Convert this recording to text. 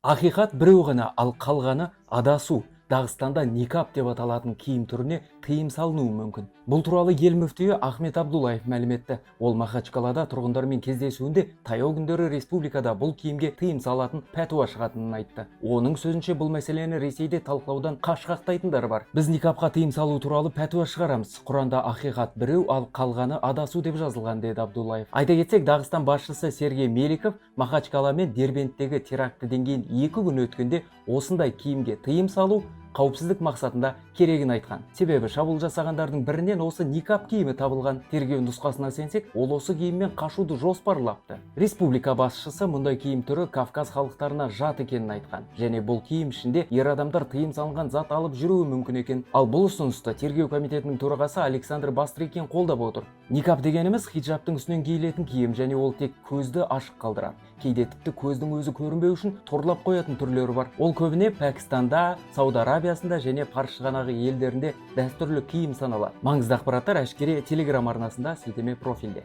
Ақиқат біреу ғана, ал қалғаны адасу. Дағыстанда никап деп аталатын киім түріне тыйым салынуы мүмкін. Бұл туралы ел мүфтиі Ахмет Абдуллаев мәлім етті. Ол Махачкалада тұрғындармен кездесуінде таяу күндері республикада бұл киімге тыйым салатын пәтуа шығатынын айтты. Оның сөзінше, бұл мәселені Ресейде талқылаудан қашқақтайтындар бар. Біз никапқа тыйым салу туралы пәтуа шығарамыз. Құранда ақиқат біреу, ал қалғаны адасу деп жазылған, деді Абдуллаев. Айта кетсек, Дағыстан басшысы Сергей Меликов Махачкала мен Дербенттегі терактіден кейін 2 күн өткенде осындай киімге тыйым салу қауіпсіздік мақсатында керегін айтқан. Себебі шабуыл жасағандардың бірінен осы никап киімі табылған. Тергеу нұсқасына сенсек, ол осы киіммен қашуды жоспарлапты. Республика басшысы мұндай киім түрі Кавказ халықтарына жат екенін айтқан және бұл киім ішінде ер адамдар тыйым салынған зат алып жүруі мүмкін екен. Ал бұл ұсынысты тергеу комитетінің төрағасы Александр Бастрыкин қолдап отыр. Никап дегеніміз хиджабтың үстінен киілетін киім және ол тек көзді ашық қалдырады. Кейде тіпті көздің өзі көрінбеу үшін торлап қоятын түрлері бар. Ол көбіне Пәкістанда, Сауд Арабиясында және Парсы шығанағы елдерінде дәстүрлі киім саналады. Маңызды ақпараттар Әшкере телеграм арнасында, сілтеме профильде.